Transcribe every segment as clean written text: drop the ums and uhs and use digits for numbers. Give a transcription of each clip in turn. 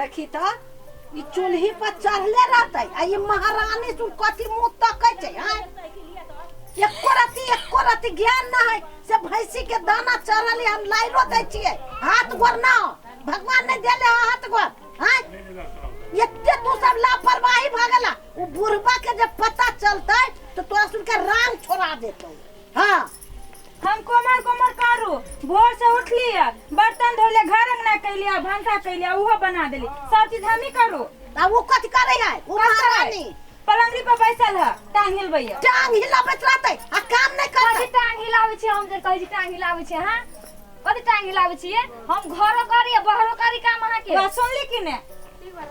देखी तऽ ई चूल्ही पर चढ़ले रहतै आ ई महारानी सुन कथी मुँह तकै छै आँय? एको रत्ती एको रत्ती ज्ञान न है से भैंसी के दाना चढ़ल है, हम लाइरो दै छियै हाथ गोर ना हो भगवान ने देले हो हाथ गोर आँय? एते तू सब लापरवाही भऽ गेला ओ बुढ़बा के जब पता चलतै तो तोरा सुन के राम छोड़ा देतौ हाँ हम कोमर कोमर करू भोर से उठलियै बर्तन धोलियै घर अंगना कैलियै भनसा कैलियै उहो बना देली सब चीज हम ही करू आ वो कथी करे है वो महारानी पलंगरी पर बैसल है टांग हिलबैया टांग हिलाबैत रहतै आ काम नहि कथी करतै टांग हिलाबै छियै हम जे कहै छी टांग हिलाबै छियै हाँ कथी टांग हिलाबै छियै हम घरो करी आ बाहरो करी काम अहाँके बात सुनली कि ने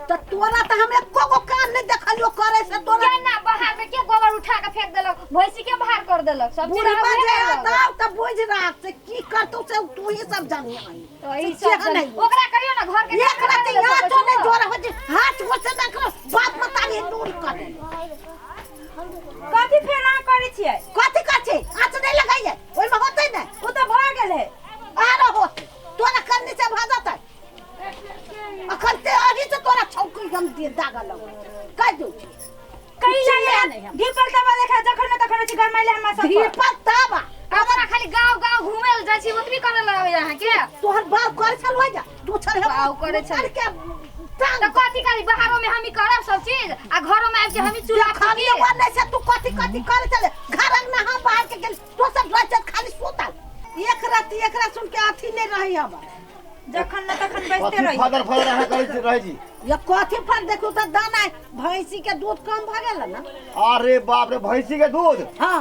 तऽ तोरा तऽ हम एको गो काम नहि देखलियो करे से तोरा केना बाहर में के गोबर उठा के फेंक देलक भैंसी के बाहर कर देलक सब चीज बुढ़बा अहाँ जे उहे करलक। बताओ तऽ बुझ राख से की करतौ से तू ही सब जानिए तो ई सब जानी। ओकरा कहियो ना घर के एक काम राति करे यहाँ लए तो नहीं सब जोर हो जे हाथ गोसे ना करो बाप मतारी दूर कर कथी फेर अहाँ करै छियै कथी कथी आँच नहीं लगाइए ओहिमे होतै नहि ओ तऽ भऽ गेल है आरो होतै तोरा करनी से भऽ जेतै अखन ते अभी से तोरा छौकी हम दे दागल लगौ कह दू कहीं चिल्ला जाइए नहीं हम। ढीपल तबा देखा जखन ने तखन छी गरमाइले हमरा सब पर। धीपल ताबा अपना खाली गांव गांव घूमे ल जाइ छी ओतबी करे ल आबै अहाँके तोहर बाप करे छल हो जा तू छल बाप करे छल। के टांग तऽ कथी करी बाहरो में हमी करब सब चीज आ घरो में आबि के हमी चूल्हा खाली फूकी नहीं से तू कथी कथी करे चले घर अंगना हम बाहर के गेल तो सब रह चल खाली सुतल एक रात एक रात सुन के अथी नहीं रही हम जखन ने तखन बैसते कथी रही फदर फदर अहाँ करै छी रहै छी ये कथी पर देखू तऽ दाना भैंसी के दूध कम भऽ गेल ने अरे बाप रे भैंसी के दूध हाँ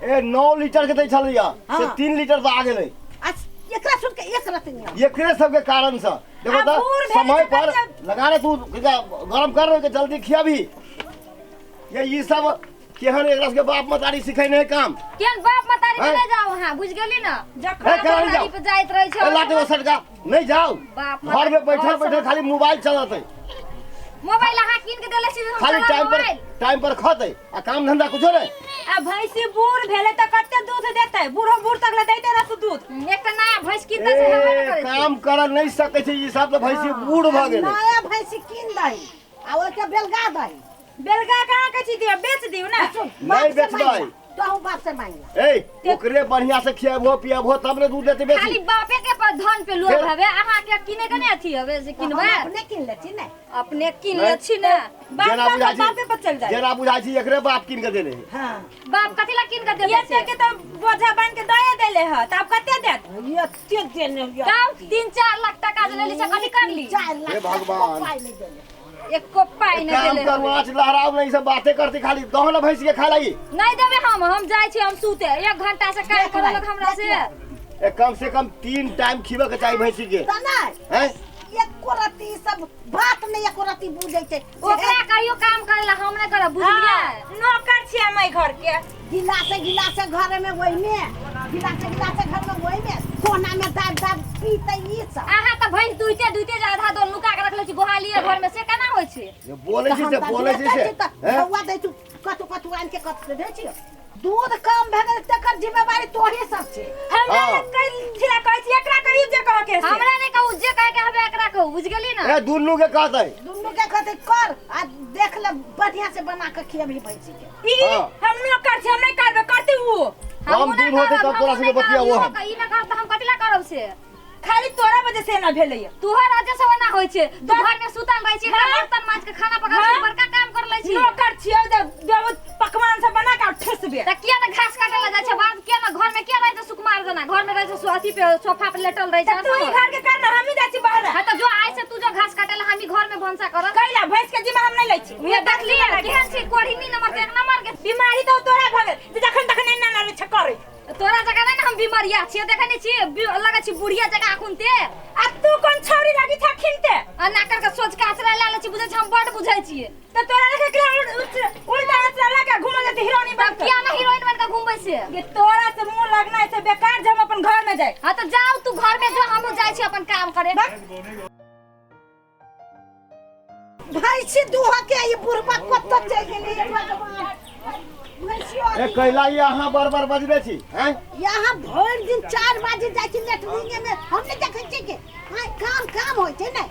ए 9 लीटर के दै छलैया से 3 लीटर पर आ गेलै आ एकरा सुन के एक रत्ती नहीं आबै। एकरे सबके कारण से देखो आ तो बूढ़ भेलै समय तऽ पर बच्चा- लगा रे तू गरम कर रहे जल्दी खियाबी ये ई सब केहन एकरा सबके बाप मतारी सिखै नहीं काम केहन बाप मतारी के हैं? नहि जाउ अहाँ बुझि गेली ने जखन हे, केना नहि मतारी जाउ पे जाइत रहै छै ए, लाते ओ सटका नहीं जाओ बाप घर में बैठल मतारी बैठल खाली मोबाइल चलते मोबाइल अहाँ कीन के देले छी हम खाली चलाब टाइम पर मोबाइल टाइम पर खतै आ काम धंधा कुछो नहीं आ भैंसी बूढ़ भेलै तऽ कते दूध देतै बूढ़ो बूढ़ तक ले दैते रहतौ दूध एकटा नया भैंस कीन दै छै हेबे नहि ए, करै छै काम कर नहीं सकै छै ई सब तऽ भैंसी बूढ़ भऽ गेलै नया भैंसी कीन दही आ ओहिके बेलगा दही बेलगा कहाँ के छी दियौ बेच दियौ ने सुन नहीं बाप से बेचबै। मांगला तोहू बाप से मांगला ए ओकरे बढ़िया से खियाबो पियाबो तब ने दूध देते बेसी खाली बापे के पर धन पे लोभ फेर- हवे अहाँ के किने के नहि अथी हवे से हम किनबै अपने कीन ले छी ने अपने किन नहीं। ले छी ने बाप जेना बाप बुझाइ छी बापे पर चल जाए जेना बुझाइ छी एकरे बाप कीन के देने है हाँ बाप कथी ला किन के देबै ये से के तो बोझा बांध के दए देले ह त आब कते देत एते देने ये तब 3-4 लाख टका जे लेली से कथी करली 4 लाख हे भगवान। एको पाइ नहि देने एको पाइ नहि काम देले करू आँच लहराउ नहीं सब बातें करती खाली दहो ना भैंस के खा लाई नहीं देबै हम जाइ छी हम सुते 1 घंटा से काम देख करलक भाइ, हमरा से ए कम से कम 3 टाइम खिबे के चाही भैंसी के तऽ नहि हैं एको रत्ती ई सब बात नहि एको रत्ती बुझै छै ओकरा कहियो काम करे ला हम नहीं करब बुझलियै नौकर छियै हम एहि घर के गिलासे गिलासे घर में वही में गिलासे गिलासे घर में वही में कोना में दाब दाब पीते ई सब अहाँ तऽ भैंस दुइते दुइते जे आधा दो नुका के रखले छी गोहालिए घर में से केना होइ छै जे बोलै छी से बोलै छी से हैं? बौआ दै छु कतु कतु आनि के कतु दै छियो दूध कम भए गेल तकर जिम्मेवारी तोहे सब छै हमरा हाँ। लग कहि छिला कहै छी एकरा कहियो जे कहऽ के से हमरा नहि कहू जे कहे के हवे एकरा कहू बुझि गेली ने ए दुनू के कहतै दुनू के कहते कर आ देख ले बढ़िया से बना के खियबही भैंसी के ई हाँ। हम नौकर छी हम नहीं करबै करती ऊ हमहूँ हम नहि दूध होतै करब, तब तोरा हमहूँ संगे नहि करब, बतियाबो हम। ई नहि करब तऽ हम कथी ला करब से खाली तोरा वजह से एना भेलैया तोहर वजह से ओना होइ छै तू घर में सुतल रहै छी हाँ। बर्तन माज के खाना पकाबै छी हाँ। बड़का काम कर लै छी नौकर छियै जे देबो पकवान सब बना के ठुसबे तऽ किया ने घास काटे ला जाइ छै बाप किया ने घर में किया रहै छै सुकुमार जना घर में रहै छै अथी पे सोफा पे लेटल रहै छै तऽ तू ही घर के कर ना हम ही जाइ छी बाहर हाँ तऽ जो आइ से तू जो घास काटे ला हम ही घर में भनसा करब कैला भैंस के जिम्मा हम नहीं लै छी ये देखलियै केहन छै कोढ़िनी नंबर एक नंबर के बीमारी तऽ तोरा भऽ गेल जे जखन तखन एना ना छै करै तोरा जकाँ नहि ने हम बीमारिया छियै देखै नहि छियै लगै छी बुढ़िया जकाँ अखुनते आ तू कोन छौरी लागी छ खिनते आ नाकर के सोच के आचरा लए लै छी बुझै छी हम बड बुझै छियै तऽ तोरा देखे के उल्टा आचरा लगा घुमल जेतै हीरोइन बन तब किया ने हीरोइन बन के घुमबै से ये तोरा से मुंह लगना से बेकार जे हम अपन घर में जाए हाँ तऽ जाउ तू घर में जो हमहूँ जाइ छी अपन काम करे भैंसी दूह के ई बुढ़बा कतऽ चलि गेलै हे भगवान भैंसियो ए कैला ये अहाँ बार बार बजबे छी हैं यहाँ भरि दिन 4 बजे जाइ छी लेटरिंगे में हम नहि देखै छियै कि हाँ काम काम होइ छै ने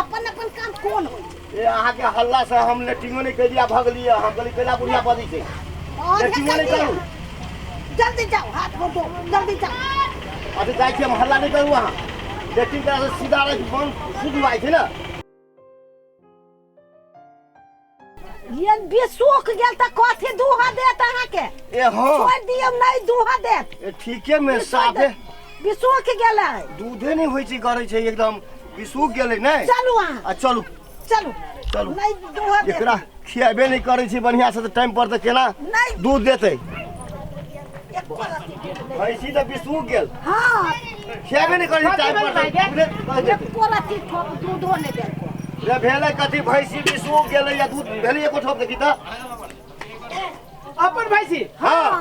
अपन अपन काम कोन होइ छै। ए अहाँके हल्ला से हम लेटिंगो नहि केलियै भगलियै हम कहली केला बुढ़िया बजै छै और लेटिंगो नहि करू। जल्दी जाओ हाथ मुँह धो जल्दी जाओ। अच्छा जाइ छी हम हल्ला नहि करू अहाँ लेटिंग करा से सीधा रहि मन शुद्ध भऽ जाइ छै ने। ये बिसुख गेल तऽ कथी दूहा देत अहाँके? ए हाँ छोड़ि दियौ नहि दूहा देत। ए ठीके में साफे बिसुख गेल है। दूधे नहि होइ छै गरै छै एकदम बिसुख गेलै नहि। चलू अहाँ आ चलू चलू चलू। नहीं दूहा देत। एकरा खियाबे नहि करै छै बढ़िआँ से तऽ टाइम पर तऽ केना नहि। दूध देतै। एको रत्ती दूध नहि। भैंसी तऽ बिसुख गेल हाँ खियाबे नहि करै छै टाइम पर तऽ दूधे कहि देतै। एको रत्ती ठोप दूधो नहि देलको। रे भेलै कथी भैंसी बिसुख गेलै या दूध भेलै एको ठोप देखी तऽ अपन भैंसी। हाँ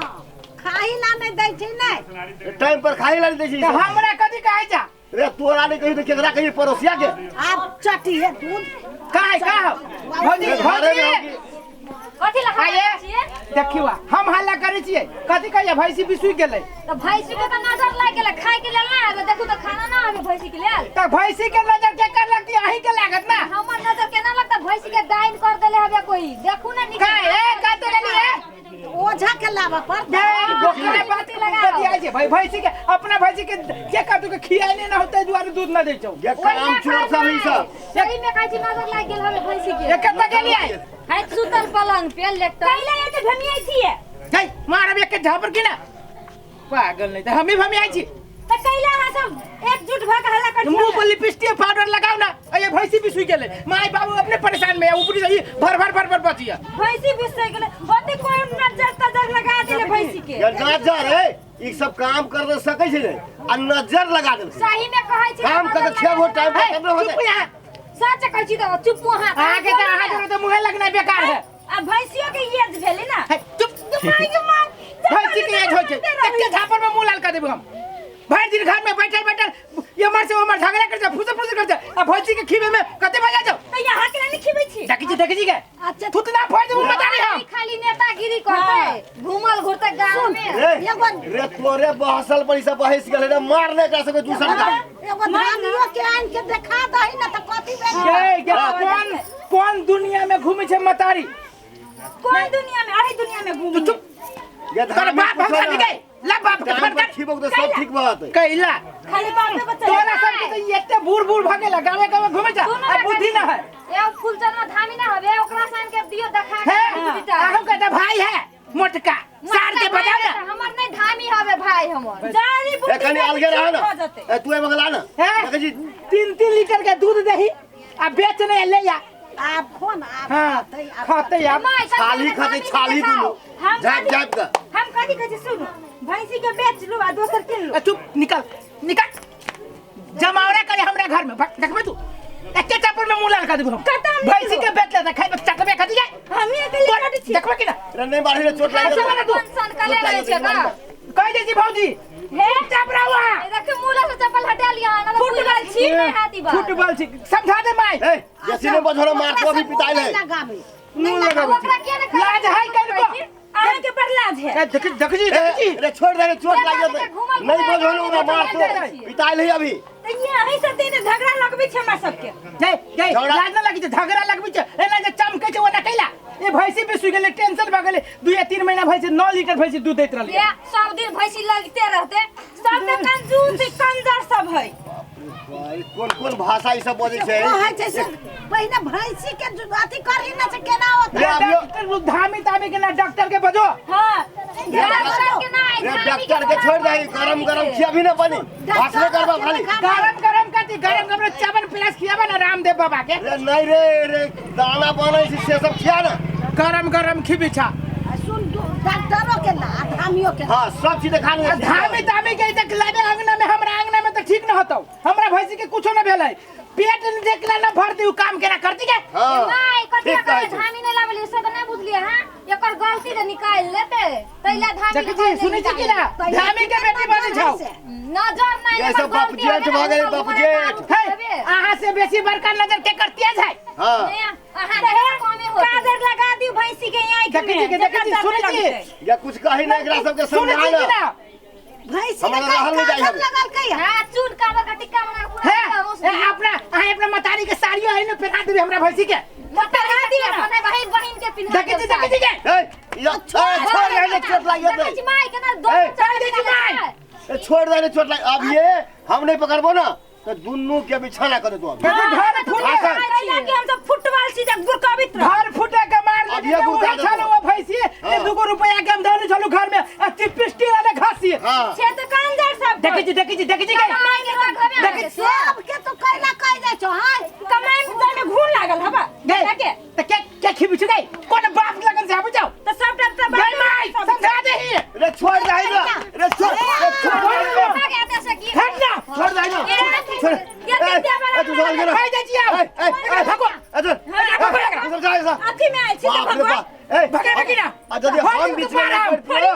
खाही ला नहि दै छै नहि टाइम पर खाही ला नहि दै छै। तऽ हमरा कथी कहै छा? रे तोरा नहि कही तऽ केकरा कही पड़ोसिया के? आब चटी है दूध काहे का हो भौजी रे घरे में भौजी हम की- कथी ला हल्ला आइए। करै छियै? देखियो हम हल्ला करै छियै कथी कहिए भैंसी बिसुइ गेलै तऽ भैंसी के तऽ नजर लागि गेलै खाय के लेल ना आबे देखू तऽ खाना ना आबे भैंसी के लेल। तऽ भैंसी के नजर के कर लगती अहीं के लागत ना? हमर नजर केना लगता भैंसी के डाइन कर देले हबे कोई देखू ना नीचे। का ए कते गेली ए ओझा के लाबऽ पड़तै। ओकरे बात बतियाइ छै भाई भैंसी के अपना भैंसी के के कर तू के खियाइले ना होतै दुआरे दूध ना दै छौ। ये काम चोर सब ई सब सही में कहै छी नजर लागि गेल हबे भैंसी के। ए कते गेली आई? है सुतल पलंग पे लेटल। कैला एते भमियाइ छियै? गई मारब एक के झापर की ना पागल नहीं तऽ हमी भमियाइ छी। तऽ कैला अहाँ सब एकजुट भऽ के हल्ला करै मुंह छियै? पर लिपस्टिक पाउडर लगाओ ना अये भैंसी बिसुइ गेलै माय बाबू अपने परेशान में है ऊपरी से ई भर भर भर भर बचिया। भैंसी बिसुइ गेलै होते कोई नजर तजर लगा देले भैंसी के। ये नजर है ई सब काम कर दे सकै छै ने आ नजर लगा देलकै। सही में कहै छी काम कर के खेबो टाइम पर तब ने चुप होतै। यहाँ सच कहै छी तऽ चुप अहाँ। अहाँ के तऽ अहाँ के तऽ मुँहे लगना बेकार है। आ भैंसियो के एज भेलै ना। हे, चुप माय गे माय। भैंसी के एज होइ छै एके झापर में मुंह लाल कर देबू हम। भरि दिन घर में बैठल बैठल एम्हर से ओम्हर झगड़ा कर फुसर फुसर कर आ भैंसी के खीबे में कते मजा जाओ। तऽ यहाँ के नहीं खिबै छी? देखी छी देखी छी के अच्छा थुतना फोड़ देबू मजा नहीं हम। खाली नेतागिरी करते घूमल घुरते गांव में। रे एगो रे तोरे बहसल पर ई सब बहस गेलै रे मार ले एकरा सबके दूसर का। एगो धामियो के आनि के देखा दही ना तऽ कथी भेल? गे गे कौन कौन दुनिया में घूमे छै मतारी? कोन दुनिया में? अही दुनिया में घूमी। तू चुप ये तोर धामी बाप हम पूछो खाली ना। गए ला बाप के टाइम फोन पर कर खिबो तऽ सब ठीक भऽ जेतै। कैला खाली बापे बच्चा। तोरा सब के तऽ एते बूढ़ बूढ़ भऽ गेला गावे गावे घूमे जा सुनो आ ना बुद्धि ना है। ए फूलचंद में धामी ना हवे ओकरा सान के दियो देखा के है बेटा। अहू के तऽ भाई है मोटका सार के बजाओ ना। हमर नहीं धामी हवे भाई हमर। जारी ए बुद्धि कनी अलगे रह ना भऽ जेतै। ए तू ए बगला ना हैं? देखै छी 3-3 लीटर के दूध दही आ बेच नहीं ले जा। आब खो ना आब हाँ खातै आब खाते आब माय, सब छाली जगह खातै धामी छाली देखाओ। दुनू हम झापि झापि कऽ। हम कथी कहै छी सुनू भैंसी के बेच लू आ दोसर किन लू। ए, चुप निकल निकल जमावड़ा करे हमरा घर में देखबे तू एके चापुर में मुंह लाल कर देबू हम। कतऽ हम भैंसी के बेच लेता खाइबे चटबे खाती जाए। हमही अकेले काटै छी। देखबे कि ना? रे नहीं बाढ़ी रे चोट लागि अच्छा, जेतौ। तू। कोन सन कले रहै छै का? कहि दै छी भौजी हे चुपचाप रहू अहाँ। ए, देखियौ मुँह से चप्पल हटा लिअ अहाँ, ना तऽ फुटबॉल छी। नहि हाथ ई बात। फुटबॉल छी समझा दे माय। ए बेसी नहि बजरो मार तो अभी पिताइल है। लगाबै। मुंह लगाबै ओकरा किया ने लाज है कनको? अहाँ के बड़ लाज है। ए, देखी देखी देखी ए, रे छोड़ दे रे चोट लागि जेतै। घूमल नहीं घूमल बजरो ओकरा मार तो पिताइल है अभी। तऽ ये अहीं सब दिन झगड़ा लगबै छै हमरा सबके। जय जय झगड़ा- लाज न लागि छै झगड़ा लगबै छै एना जे चमकै छै ओना कैला। ए भैंसी बिसुइ गेलै टेंशन भऽ गेलै 2 या 3 महीना भैंसी 9 लीटर भैंसी दूध दैत रहलै। ए, सब दिन भैंसी लगते रहते। सब तऽ कंजूस कंजर सब है। भाई, कोन कोन भाषा ई सब बजै छै? कहै छै से पहिने भैंसी के अथी करही ना से केना होतै? रे अभियो डॉक्टर धामी तामी के ना डॉक्टर के बजो। हाँ डॉक्टर के ना रे डॉक्टर के छोड़ दही गरम गरम खियाबी ना बनी भाषणे करबा खाली। गरम गरम कथी गरम गरम च्यवन प्लास खियाबा ना रामदेव बाबा के। रे नहीं रे रे दाना बनै छै से सब खिया ना। गरम गरम खिबी छा। सुन डॉक्टरो के ला आ धामियो के ला। हाँ सब चीज खा ले। आ धामी तामी के तक लाबे अंगना में हमरा अंगना में तऽ ठीक न होतौ। हमरा भैंसी के कुछो न भेलै पेट देखला न भर दी काम केना करती के। हाँ माय कथी ठीक करे कहै छै। धामी नहि लाबली से तऽ नहि बुझलियै हां एकर गलती तऽ निकालि लेते तैला धामी देखै छी सुनै छी कि ना धामी के बेटी बनै छौ। नजर नहि ये सब बाप जेठ भऽ गेलै, बाप जेठ। हे अहाँ से बेसी बड़का नजर के कर तेज है। हाँ अहाँ के कमे होते। काजर लगा दियो भैंसी के आँखि देखै में छी के देखै छी सुनै छी या कुछ कही ना एकरा सबके सुनै समझा छी कि ना। ना भैंसी हमरा के रहल नहीं कागज जाइ हबे। लगलकै है। हां, चून काबर का टिक्का बना के पूरा हे रोस ए, अपना अहाँ अपना मतारी के साड़ियो है ने पहना देबे हमरा भैंसी के। पहना दियो ना, अपने बहिन बहिन के पिन्हा। देखै छी, देखै छी के। ए, ई छोड़ दे ने, चोट लागि देखै जेतै। छी माय केना दो। ए, चल दै छी माय। ए, छोड़ दे ने, चोट लागि। अब ये हम नहीं पकड़बो ना तो दुन्नू के बिछाना कर देतो अभी। देखो घर फूटे। भाषण। कैला कि हम सब फुटबॉल छी जब गुरकबित रह। घर फूटे के मार अब ले ये गुरका छलो देतो। वो भैंसी हाँ। ये 2 रुपया के हम धरने छलू घर में आ चिपिस्टी वाले घासी। हाँ। छे तो कंजर सब। देखै छी, देखै छी, देखै छी के। माय के रखबे। देखै छी। सबके तो कैला कहि जाइ छौ हाय। कमाई में में घून लागल हबा। गई के त के के खिबी छु गई कोन बाप लगन से आबु जाओ। तो सबटा त गई माय, समझा देही। रे छोड़ दे ना, रे छोड़, रे छोड़ दे। आते से की हट ना। छोड़ दे ना, छोड़। ये विद्या वाला ए, तू समझ गेला? खाइ जाइ छी आब। ए, ए, ए, भगो। ए, चल। ए, भगो एकरा। तू समझा ऐसा? अथी में आयल छी तऽ बाप रे भगवान। बाप। ए, भगे भगे ना। आ यदि हम बीच में नहीं पड़तियो,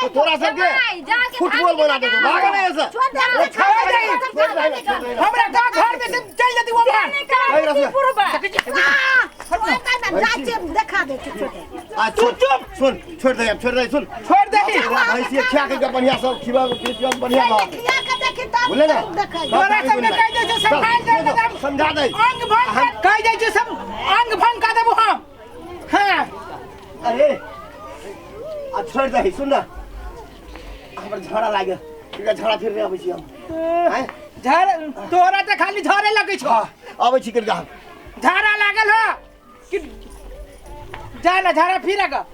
तो तोरा सबके माय, जाके फुटबॉल बना देतो। भाग ना ऐसा। छोड़ दे, ए, छोड़ दे, छोड़ दे, छोड़ दे। हमरा का घर में से चल जती वो बाहर। नहीं करा ए, रसगुल्ला। पुरबा। छोड़ दे ना, जाइ छियै, देखा दै छियै, छोड़ दे। आ तू छोड़, चुप। सुन, छोड़ दे, छोड़ दे, सुन। छोड़ देही। एकरा भैंसी खिया के बढ़िया सब खिबा पिया बढ़िया बा। खिया के देखी तब बोले ना। देखै। तोरा सबके कहि दै छै संभाल दे चल, एकदम। समझा दे। अंग भंग कर कहि जाइ छै सब अंग भंग कर देबो हम। हां। अरे आ छोड़ दे, सुन ना, हमर झगड़ा लागे, एकरा झगड़ा फिर नहीं आबै छी हम। आँय? झर तोरा त खाली झरे लगै छौ। आबै छी कनिका हम। झाड़ा लागल हो कि जा ना झाड़ा फिर आगा।